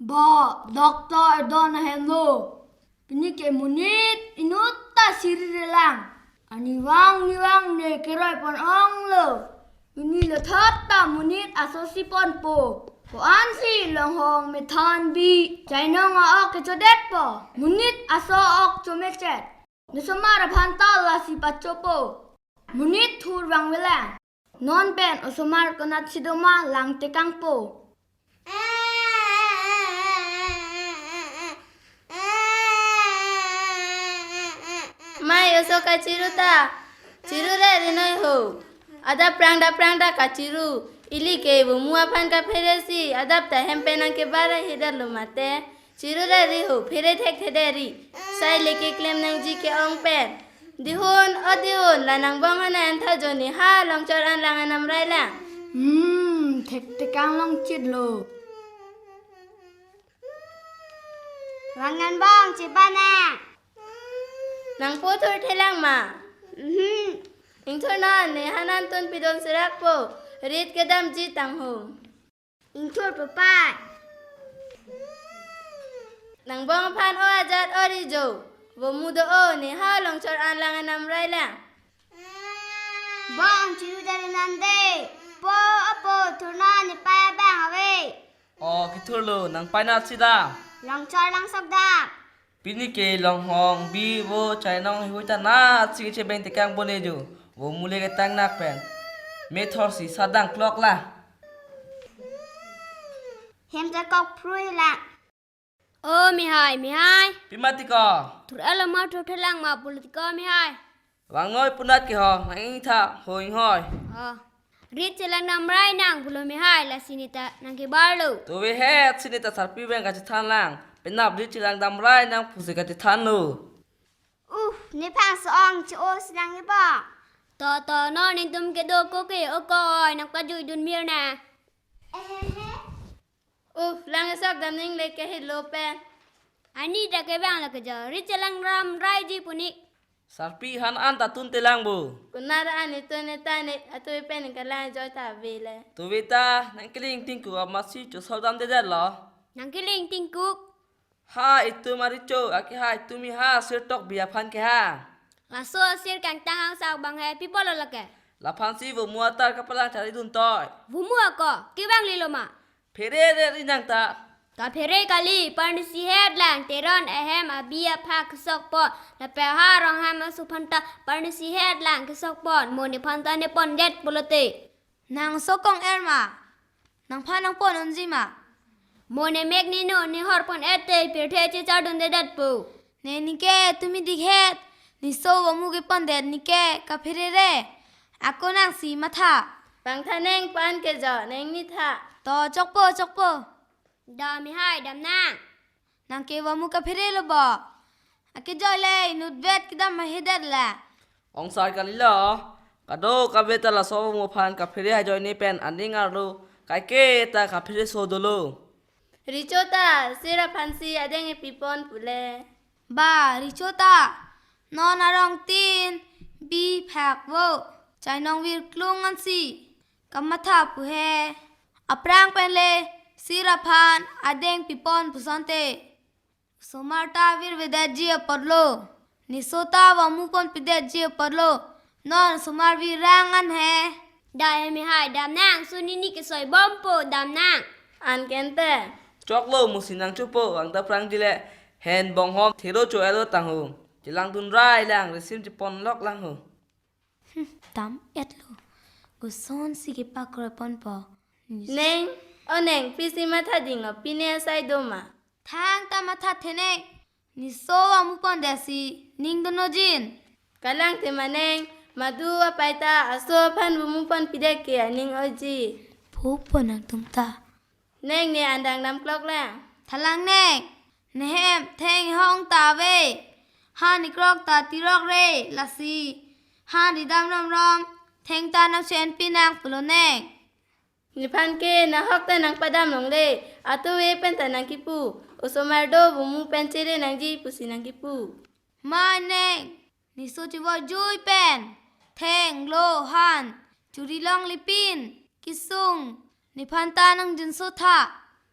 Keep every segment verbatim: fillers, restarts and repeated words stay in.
Bo, doctor don ahem lo. Pini ke monit inut ta siri relang. Ani vang ni vang ne keroi pon ong lo. Pini lo thot ta monit aso si ponpo. Ko-ansi longhong methan bi. Chainong a-ok kechodet po. Monit aso ok chomechet. Nisomar aphan ta lasi pachopo. Monit thur vang velang. Non pen osomar konatsi doma lang tekangpo. Mai oso kachiru ta. Chiru re rinoi ho. Adap prang da prang da kachiru. Ili ke vomu aphan kaphere si. Adap ta hem pen nangkebar hidar lo mate. Chiru re ri ho, phere thekthedet ri. Sai leke klem nangji ke-ong pen. Dihun, o dihun, la nangbong hana entha joni ha longchor an lang anam rai lang. Hmm, thektekang longchit lo. Vangan bong chibana. Nangpo thur thelang ma. Mhm. Ingthur non ne hanan tun pidon serak po. Rit kedamji tang ho. Ingthur papai. Nangbong aphan o ajat o rijo. Vomu do o ne ha longchor an lang anam rai lang. Bong chiru dari nande. Po apo thurna ne pai abang ave. O kithur lo nang pai na sida. Longchor langsok dam. Pini ke longhong bi vo chainong hui ta na ching che beng tekang bone jo. Vomu le ketang nak pen. Me thor si sadang klok la. Hem ta kok phrui la. O mihai, mihai. Pima ti ko. Thur alo ma thur thelang ma pulo ti ko mihai. Vangnoi punat ke ho, nang ingtha, ho inghoi. O. Rit chelang nam rai nang pulo mihai, lasi ne ta nangkebar lo. Tuve het si ne ta sarpi beng kachethan lang. Penap rit chelang dam rai nang pusi kachethan lo. Uh, nephan so-ong che-o si lang iba. To, to, non netum kedo ko ke, o ko oi, nangpajui dun mir na. Uh, lang esok dam ning le ke hit lo pen. Ani ta kevang lo ke jo, rit chelang ram rai ji puni. Sarpi han an ta tun telang bo. Kunar an itun ne ta ne, atu pen kalang joi ta vele. Tuve ta, nang keling tingku amasi chosol damdedet lo. Nang keling tingku. Ha itum aricho, ake ha itum i ha sir tok bi aphan ke ha. Laso sir kangtang angsak bang he, pi pulo lake. Laphan si vomu atar kapalang chari dun toi. Vomu ako, kevang lilo ma. Phere re ri nang ta. Kaphere kali, parnisi het lang, Teron ahem abi apha kesok pon. Lapen ha Ronghang aso aphan ta parnisi het lang kesok pon. Mo nephan ta ne pondet pulote. Nang so kong-er ma. Nangphan nangpon unji ma. Mo ne mek ne no ne hor pon-et te pirthe chechar dundedet po. Ne neke tumi dikhet. Ne so vomu kepondet neke kaphere re. Ako nang si matha. Pangtha neng pan ke jo neng ni tha. To chokpo, chokpo. Dam mihai, dam nang. Nang ke vomu kaphere lo bo. Ake joi le inutvet kedam ma hedet la. Ongsar kali lo. Kado kave ta laso vomu aphan kaphere ha joi ne pen aning arlo. Kaike ta kaphere so dolo. Richo ta, sir aphan si adeng epipon pule. Ba, richo ta. Non arong tin, bi phak vo. Chainong vir klung ansi. Kamatha pu he. Aphrang pen le, sir aphan adeng pipon pusonte. Osomar ta virvedetji apotlo. Ne so ta vomu ponpidetji apotlo. Non osomar virang an he. Dam mihai, dam nang, suni ne kesoi bompo, dam nang. An kente. Choklo musi nang chopo, vang ta prang ji le. Hen bonghom thero cho-et lo tang ho. Chelang dun rai lang, resim chepon lok lang ho. Hmm, dam-et lo. Koson si kepakroi ponpo. Neng, o neng, pisi matha ding lo, pine asai do ma. Thang ta matha the neng. Ne so vomu pondet si, ning dono jin. Kalang te ma neng, madu apai ta, aso aphan vomu ponpidet ke aning oji. Phu po nangtum ta. Neng ne andang dam klok lang. Thalang neng, ne hem, theng hong ta ave. Han ikrok ta tirok re, lasi. Han ridam rom rom, theng ta nang chen pinang pulo neng. Nephan ke nahok ta nangpadam longle, atu ve pen ta nangkipu. Osomar do vomu pen chere nangji pusi nangkipu. Ma neng, ne so chevoi jui pen. Theng, lo, han, churi longle pin, kesung, nephan ta nang jinso tha.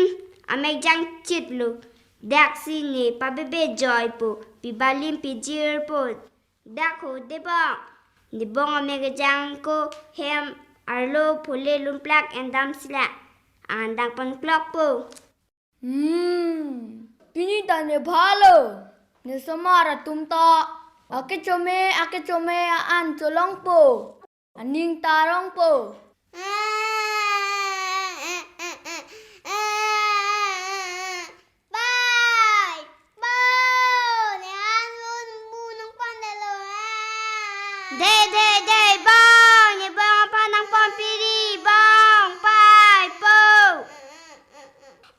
Hmm, amek jangchitlo. Daksi ne pabebe joipo, pi balim pi jirpo. Dak ho debong. Debong amek jangko hem arlo phule lumplak endam sila. An dang pon klokpo. Hmm, pini ta ne bhalo. Ne somar atum ta. Ake chome, ake chome a-an cholongpo. Aning ta rongpo. Pai, po, ne an un bu nang pon detlo. Dei, dei, dei, bong, ne bong aphan nang pon piri, bong, pai, po.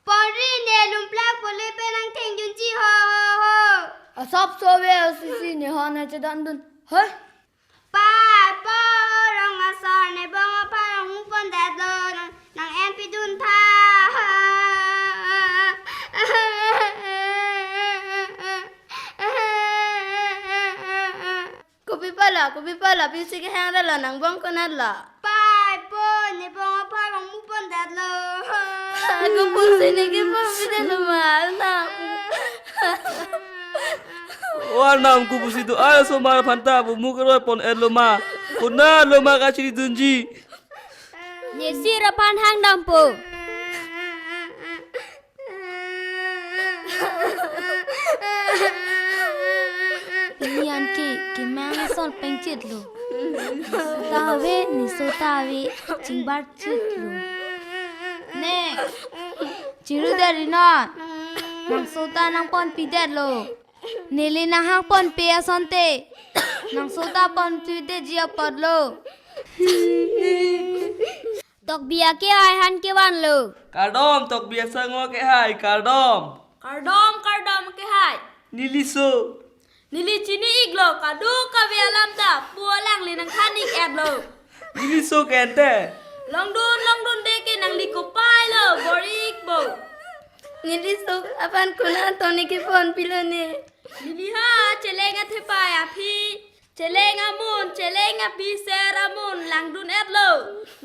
Ponri ne lumplak phule pen nang thengdunji ho, ho, ho. Asap sove asisi ne han chedan dun. Hei. Pai, po, rong asor ne bong aphan rong mu pon detlo, nang, nang en pidun tha. Kopi pala, kopi pala, pisi kehang detlo, nang bong konatlo. Pai, po, ne bong aphan rong mu pon detlo. Ako pusi ne kepon pidetlo ma, na. O arnam, kopusi do-an osomar aphan ta pu mu keroi pon-etlo ma. Konatlo ma kachiri dunji. Ne sir aphan hang dampo. Pini an ke kemang asol pengchitlo. Ne sota ave, ne sota ave, chingbar chitlo. Ne, chingru deri non. Nang sota nang pon pidetlo. Neli nang hang ponpe asonte, nang sota pon pidetji apotlo. Tokbi akehai han kevanlo. Kardom, Tokbi asangho akehai, kardom. Kardom, kardom akehai. Neli so. Neli chini-iklo, kadokave alam ta pu alangli nang than-ik-etlo. Neli so ke ante. Longdun, longdunde ke nangli kopai lo, bor-ikpo. Neli so aphan konat tone kepon pilo ne. Neli ha cheleng athepai aphi, cheleng amun, cheleng aphi ser amun langdun-etlo.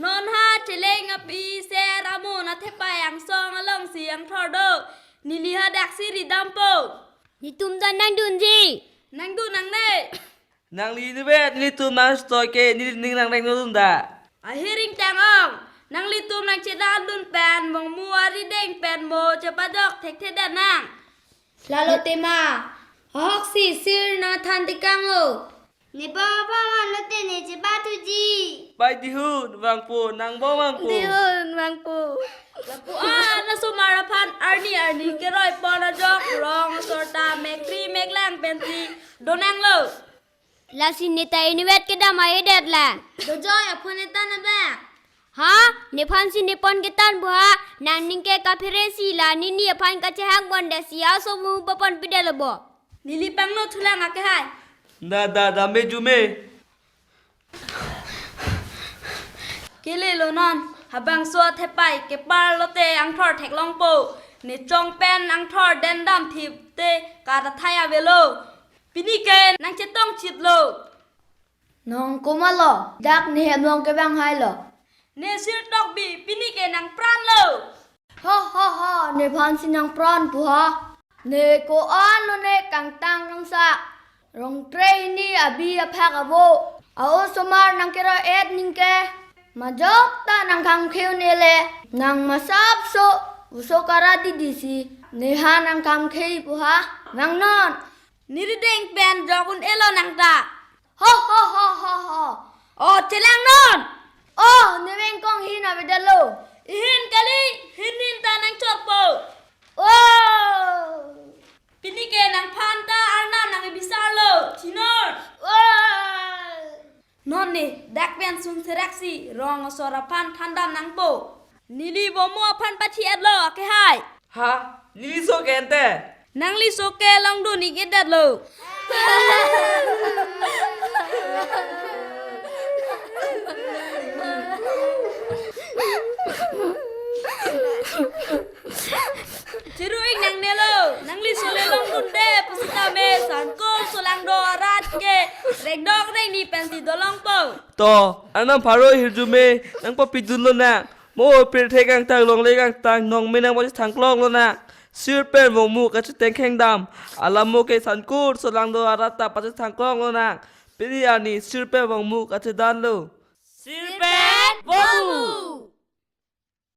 Non ha cheleng aphi ser amun athepai angsong alongsi angthor do. Neli ha daksi ridampo. Netum ta nangdunji. Nangdun nangne. Nangli inutvet nelitum nangchitoi ke, neli ning nang rengno dun da. Ahir ingtang ong, nanglitum nangchedan dun pen, mongmu arideng pen mo chepadok thekthedet nang. Lalo tema, ahoksi sir nang than tekang o. Ne bong aphan vanlote ne chebathuji. Pai dihun vangpo, nang bong vangpo. Dihun vangpo. Lapu-an asomar Arni keroi pon ajok rong asor ta mekri meklang pensi donanglo. Lasi neta inutvet kedam ayedet lang. Dojoi aphan eta na ba. Ha? Nephan si nepon ketan bo ha? Nangning ke kaphere si la nini aphan kachehang pon desi aso mu papon pidel bo. Neli pangno thulang akehai. Da da da me ju me. Kele lo non, habangso athepai kepar lote angthor theklongpo. Ne chong pen angthor dendam thip te karathai avelo. Pini ke nangchetong chitlo. Nong komatlo, dak ne hem long kevang hailo. Ne sirtok bi, pini ke nangpranlo. Ho ho ho, nephan si nangpran pu ha. Ne ko-an lo ne kangtang kangsak. Rong tre hini abi aphak avo. A-osomar nangkeroi-et ningke. Majok ta nangkhangkheu nele. Nang masapso, oso karadidi si. Neha nangkhangkhei pu ha. Vangnon. Nirideng pen jok un-elo nangta. Ho ho ho ho ho. O chelang non. O, neveng kong hin avedetlo. Ihin kali, hin hin ta nangchorpo. O. Pini ke nangphan ta arnam nang ibisarlo. Chinon. O. Non ne, dak pen sung serak si, rong asor aphan thandam nangpo. Neli bomo aphan pathi-etlo, akehai. Ha, neli so ke ente. Nangli so ke longdun ik-edetlo. Chiru ik nangnelo, nangli so le longdunde, pusitame Sankur Solangdo arat ke, rekdok rengni pensi dolongpo. To, arnam pharo hirjume, nangpapidunlo na. Mo pirthe kangtang longle kangtang nong menang pachethangklonglo na. Sir pen vongmu kachetengkheng dam. Alam mo ke Sankur Solangdo arat ta pachethangklonglo na. Pini arni sir pen vongmu kachedanlo. Sir pen vongmu.